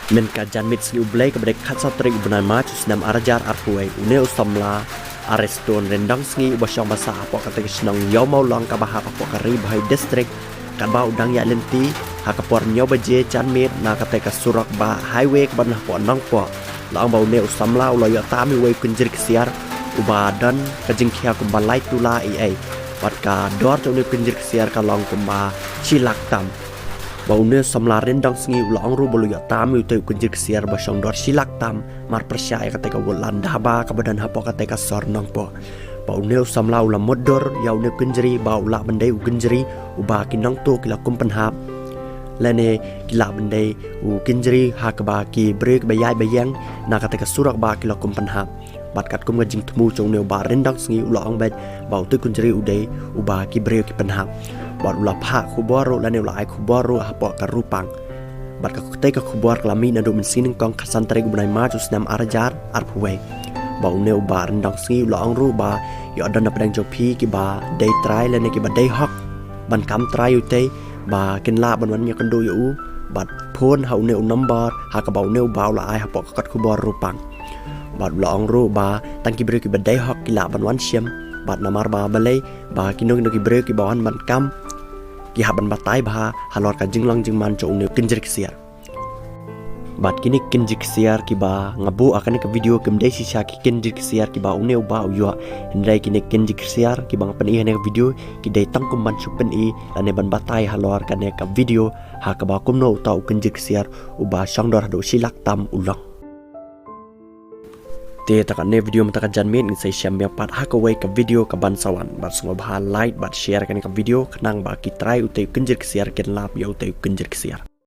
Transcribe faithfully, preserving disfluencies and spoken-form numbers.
Mynta ka janmiet sngi U Blei kaba dei khatsaw tarik u bnai March u snem ar hajar arphew wei, une u samla Ariston Ryndongsngi uba shong ba sah hapoh katei ka shnong Ïawmawlong kaba hap hapoh ka Ri Bhoi District, katba u dang ïaid lynti ha ka por hynñiew baje janmiet na katei ka surok bah highway kaba don hapoh Nongpoh, la ong ba une u samla u la ïoh tam ïa uwei u kynjri ksiar uba don ka jingkhia kumba lai tulai ei ei. Bad ka dor jong une u kynjri ksiar ka long kumba shi lak tam. Ba une u samla Ryndongsngi u la ong ruh ba u la ïoh tam ïa utei u kynjri ksiar ba shong dor shi lak tam marpyrshah ïa katei ka wutlan dhaba kaba don hapoh katei ka sor Nongpoh. Ba une u samla u la mutdur ïa une u kynjri ba u lah ban dei u kynjri uba ki nongtuh ki la kum pynhap, lane ki lah ban dei u kynjri ha kaba ki briew kiba ïaid ba ïeng na katei ka surok bah ki la kum pynhap. Bad katkum ka jingthmu jong une u bah Ryndongsngi u la ong beit ba utei u kynjri u dei uba ki briew ki pynhap. Bad u la phah khubor ruh lane u la ai khubor ruh hapoh ka Rupang. Bad katei ka khubor ka la mih naduh mynsngi nyngkong khatsan tarik u bnai March u snem ar hajar arphew wei. Ba une u bah Ryndongsngi u la ong ruh ba ïoh don na pdeng jong phi kiba dei trai lane kiba dei hok ban kam trai ïa utei, ba kin lah ban wan ïakynduh ïa u bad phone ha une u nombor ha kaba une u bah u la ai hapoh ka kot khubor Rupang. Bad u la ong ruh ba tang ki briew kiba dei hok ki lah ban wan shim, bad namar ba balei ba kino kino ki briew kiba wan ban kam ki hap ban batai bha halor ka jinglong jingman jong une u kynjri ksiar. Bad kine ki kynjri ksiar kiba nga buh ha kane ka video kim dei shisha ki kynjri ksiar kiba une u bah u ïoh, hynrei kine ki kynjri ksiar kiba nga pyni ha kane ka video ki dei tang kum ban shu pyni lane ban batai halor kane ka video ha kaba kumno uta u kynjri ksiar uba shong dor haduh shi lak tam u long. Te ha kane ka video mynta ka janmiet ngin sa ïashem biang pat ha kawei ka video kaban sa wan, bad sngewbha like bad share kane ka video khnang ba ki trai utei u kynjri ksiar kin lap ïa utei u kynjri ksiar.